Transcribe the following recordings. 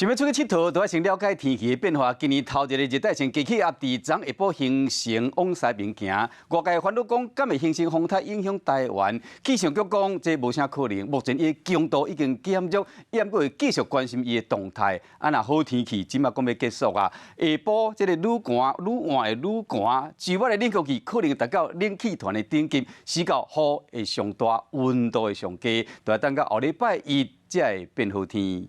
想欲出去𨑨迌，都愛先了解天氣的變化。今年頭一个熱帶性低氣壓佇昨下晡形成往西邊行，外界煩惱講，敢會形成風台影響台灣？氣象局講這無啥可能，目前伊的強度已經減弱，猶閣會繼續關心伊的動態。啊，若好天氣這馬講欲結束啊，下晡這个愈寒愈晚會愈寒，周末的冷空氣可能達到冷氣團的頂級，時到雨會上大，溫度會上低，就愛等到後禮拜一才會變好天。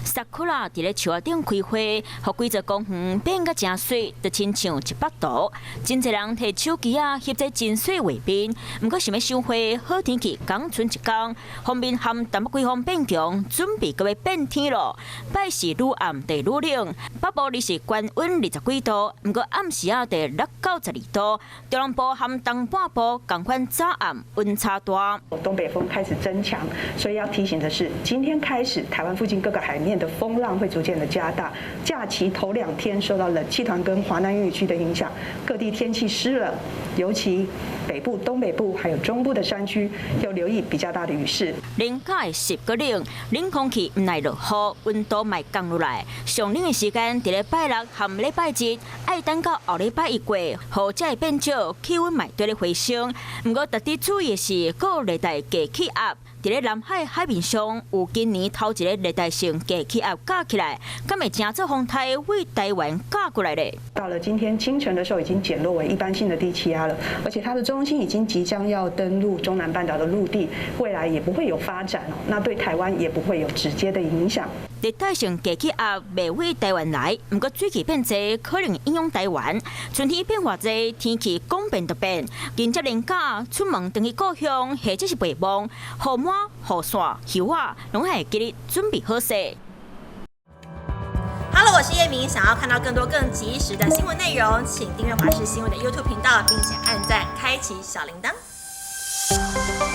Sakura 佇咧樹仔頂開花，予規座公園變甲誠媠，就親像一幅圖。真濟人提手機仔翕這真媠畫面，毋過想欲賞花，好天氣仝賰一工，鋒面含淡薄季風變強，準備閣欲變天囉。拜四愈暗就愈冷，北部日時懸溫20幾度，毋過暗時仔就6到12度。中南部含東半部仝款早暗溫差大。東北風開始增強，所以要提醒的是，今天開始台灣附近各個海面的風浪會逐漸的加大。假期頭兩天受到冷氣團跟華南雲雨區的影響，各地天氣濕冷，尤其北部、東北部還有中部的山區要留意比較大的雨勢。連假會濕閣冷，冷空氣毋來落雨，溫度嘛降落來。上冷的時間佇禮拜六和禮拜日，愛等到後禮拜一過，雨才會變少，氣溫嘛綴咧回升。毋過值得注意的是，閣有熱帶低氣壓。佇咧南海海面上有今年頭一个熱帶性低氣壓夾起來，敢會成做風台對台灣夾過來咧？到了今天清晨的時候，已經減弱為一般性的低氣壓了，而且它的中心已經即將要登陸中南半島的陸地，未來也不會有發展，那對台灣也不會有直接的影響。熱帶性低氣壓袂對台灣來，毋過水汽變濟，可能影響台灣。春天變化濟，天氣講變就變。迎接連假出門轉去故鄉，或者是陪望，雨帽、雨傘、靴仔，攏會記得準備好勢。 Hello，我是葉明，想要看到更多更及時的新聞內容，請訂閱華視新聞的 YouTube 頻道，並且按讚，開啟小鈴鐺。